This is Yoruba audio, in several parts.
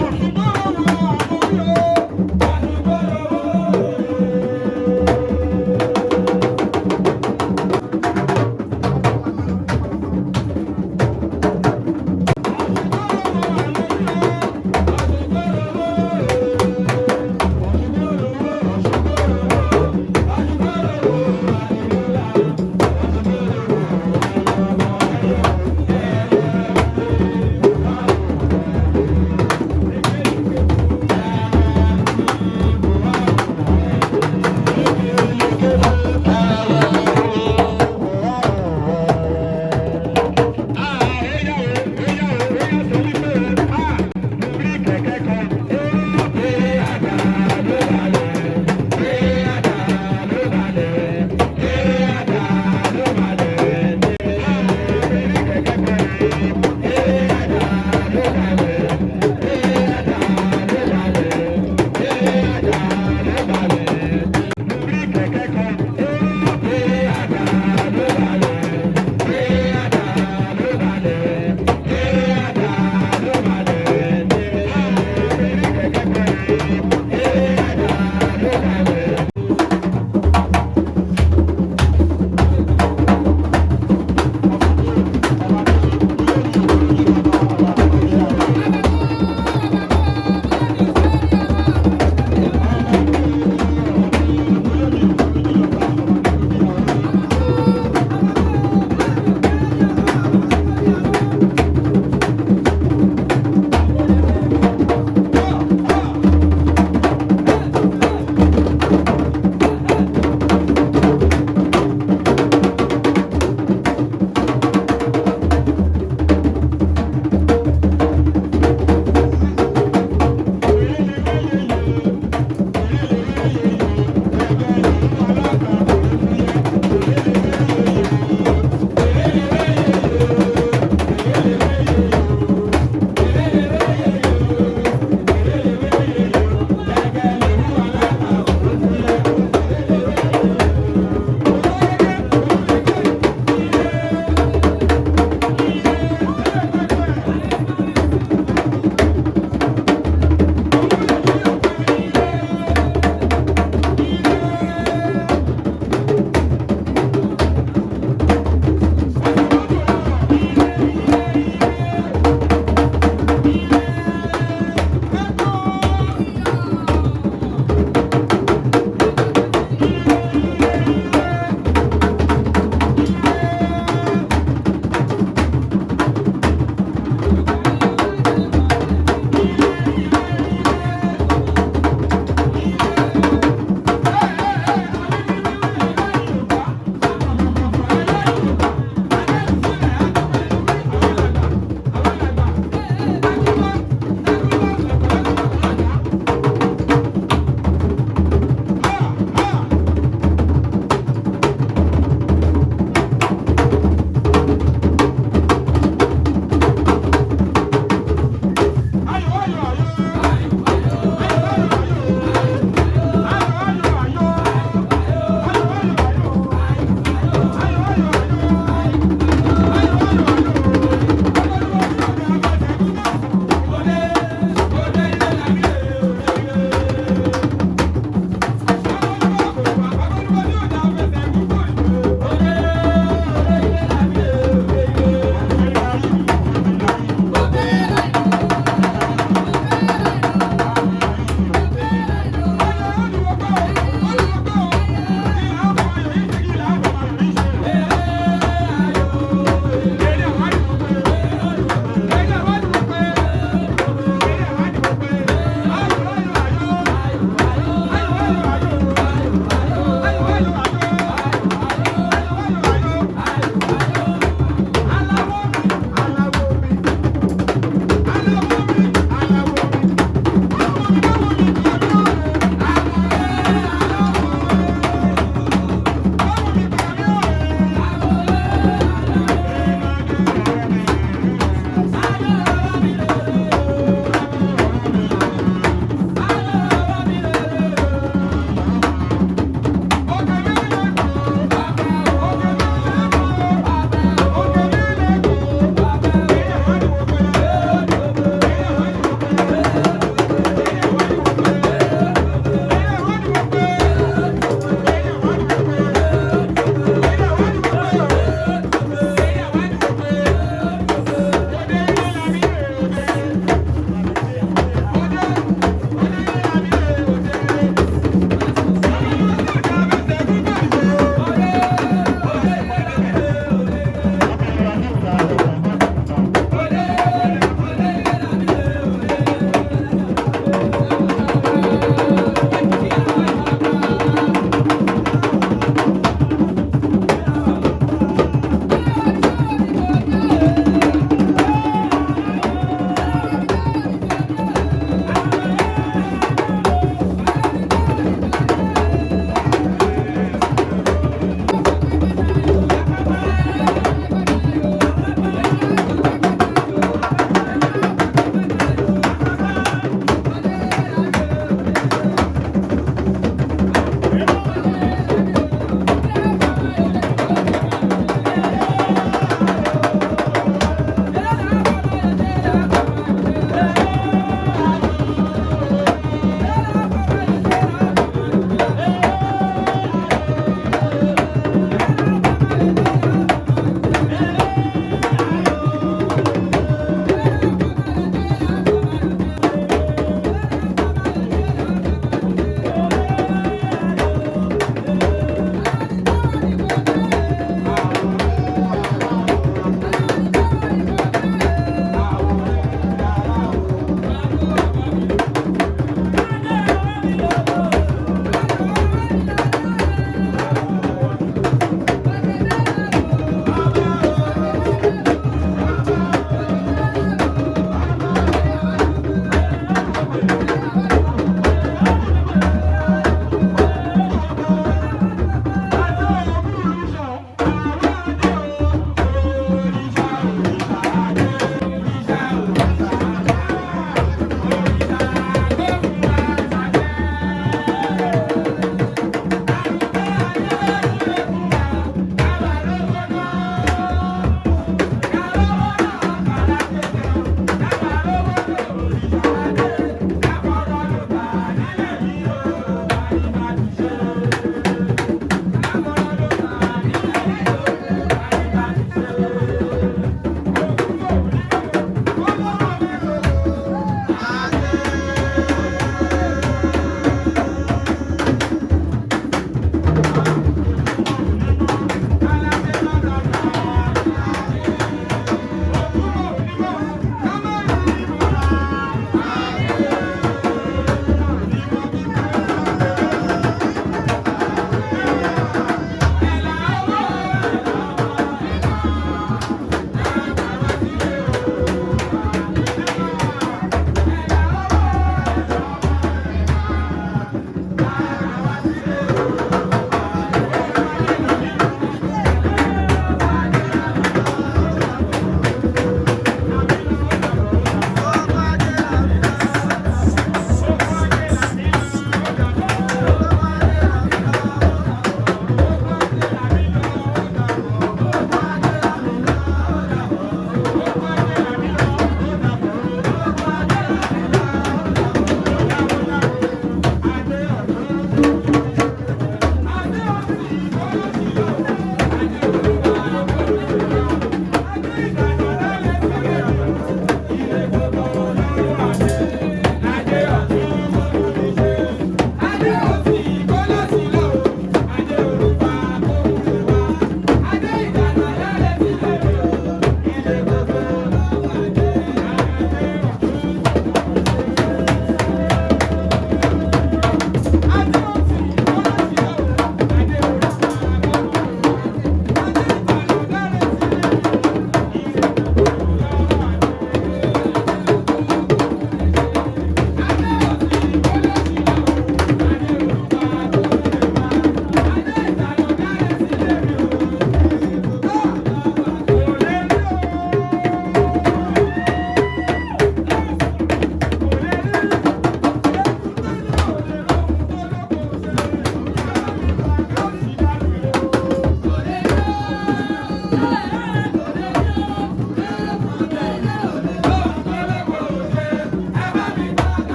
Ọ̀ṣùgbọ́rọ̀ wà lórí o. Ọ̀ṣùgbọ́rọ̀ wà.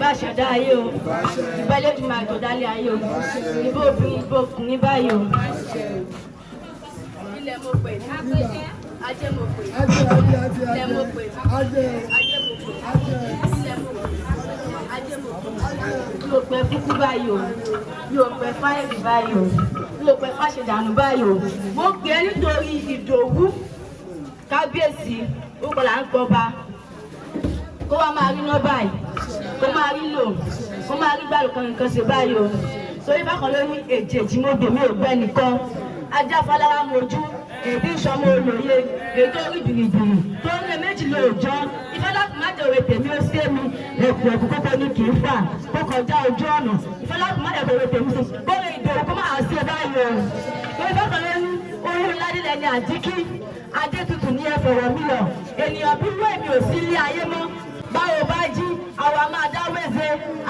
Ìbà ṣẹ̀dá ayé o, ìbà Elédùmarè tó dálé ayé o, ìbà obìnrin, ìbà ọkùnrin báyìí o. Ilẹ̀ mo pè, ajé mo pè, ilẹ̀ mo pè, ajé mo pè, ilẹ̀ mo pè, ajé mo pè. Mi ò pẹ́ kúkú báyìí o, mi ò pẹ́ fáìlì báyìí o, mi ò pẹ́ fáṣẹ̀dànù báyìí o. Mo pè é nítorí Ìdòwú kábíyèsí, ó kọ́ là ń pọba kó wá máa rí ná báyìí, kó máa rí lò, kó máa rí gbàlù kan nǹkan ṣe báyìí o. Torí bákan ló ní èjèèjì mo gbèmí ò gbẹ nìkan, ajá falára mojú, èdè ìsọmọ olóye, èdè orí gbìrìgbìrì tó ń lé méjì lóòjọ́. Ìfọlákùn má jòrè tèmi ó sé mi, ẹkù ẹkù kókó ní kì í fà kó kọjá ojú ọ̀nà. Ìfọlákùn má jòrè tèmi sí bóyá Ìdòwú kó máa ṣe báyìí o. Torí bákan ló ní orí ńlá nílẹ̀ ní àjíkí, adé tutù ní ẹfọ̀rọ̀ mi lọ, ènìyàn búburú èmi ò sí ilé ayé mọ́. Báwo bá jí àwa máa dá wéze,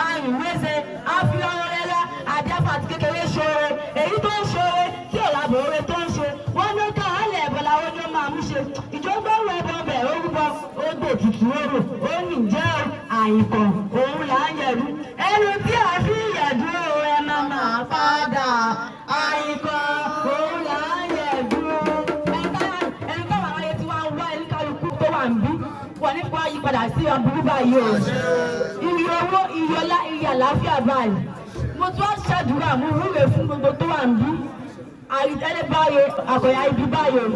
àrùn wéze, á fi ọrọ̀ rẹ́rá, àdẹ́fà àti kékeré ṣoore, èyí tó ń ṣoore tí ò lábọ̀ oore tó ń ṣe, wọ́n ní ká àlẹ̀ ẹ̀bọ̀ làwọn ni ó máa mú ṣe. Ìjọba òun ẹ̀bọ ọbẹ̀ orúbọ, ó gbè tutù orò, ó ní jẹ́ àyìnkàn, òun là ń yẹ̀rú. Ẹnu tí a fi yẹ̀dú ẹ máa máa padà, àyìnkàn òun là ń yẹ̀dú. Ẹni táwọn aráyé tí wọ́n ń wá ẹni kálukú tó wà ń bí, wọ́n ní kó yípadà sí aburú báyìí o. Iye owó, iye ọlá, iye àlàáfíà báyìí. Mo tún wá ṣàdúrà, mo wúre fún gbogbo tó wà ń bí. Àrítẹ́lẹ̀ báyìí, àkọ̀yà ibi báyìí o.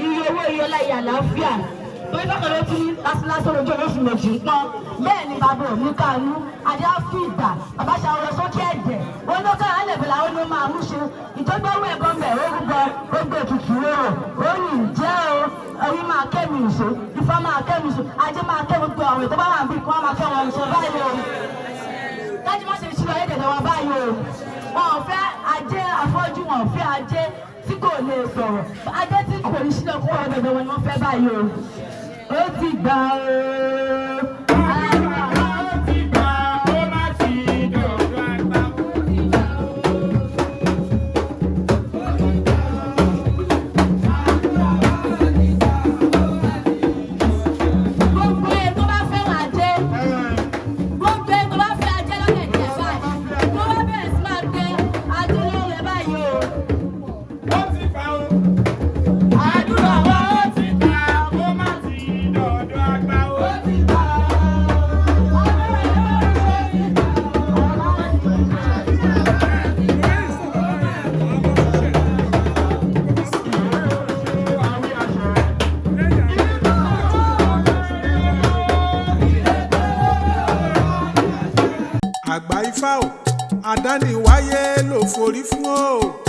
Iye owó, iye ọlá, iye àlàáfíà. Torí bákan ló tún ní lásánlásán ojú olóṣù méjì ń pọ́n. Bẹ́ẹ̀ ni bàbá òní kánú, adé á fún ìgbà, bàbá ṣàwọ̀rọ̀ sókè ẹ̀jẹ̀. Wọ́n ló ká àlẹ́ bẹ̀rẹ̀ àwọn ló máa mú ṣe. Ìjọba owó ẹ̀bọn bẹ̀ ó rúbọ, ó gbé ètùtù rò, ó ní ìjẹ́ o. Ẹ̀yin máa kẹ́mi ìṣó, Ifá máa kẹ́mi ìṣó, ajé máa kẹ́ gbogbo àwọn ètò bá wà ń bí kí wọ́n máa kẹ́ wọn ìṣó báyìí o. Dájú má ṣe ìṣirò ayé dẹ̀dẹ̀ wọn báyìí o. Wọn ò fẹ́ ajé afọ́jú, wọn ò fẹ́ ajé tí kò lè sọ̀rọ̀. Ajé tí kò ní sílẹ̀ kó wọn dẹ̀dẹ̀ wọn ni wọ́n fẹ́ báyìí o. Ó ti gbà o. Ó ti gbà ó má ti dọ̀dọ̀ àgbà. Gbogbo ẹ̀ tó bá fẹ́ràn ajé, gbogbo ẹ̀ tó bá fẹ́ ajé lọ́dẹ̀ díẹ̀ báyìí, tó bá bẹ̀rẹ̀ sí máa tẹ ajé lórí ẹ̀ báyìí o. Ó ti gbà ó. Àdúrà wa ó ti gbà ó má ti dọ̀dọ̀ àgbà. Ó ti gbà Àgbà ifá o, àdániwáyé ló forí fún o.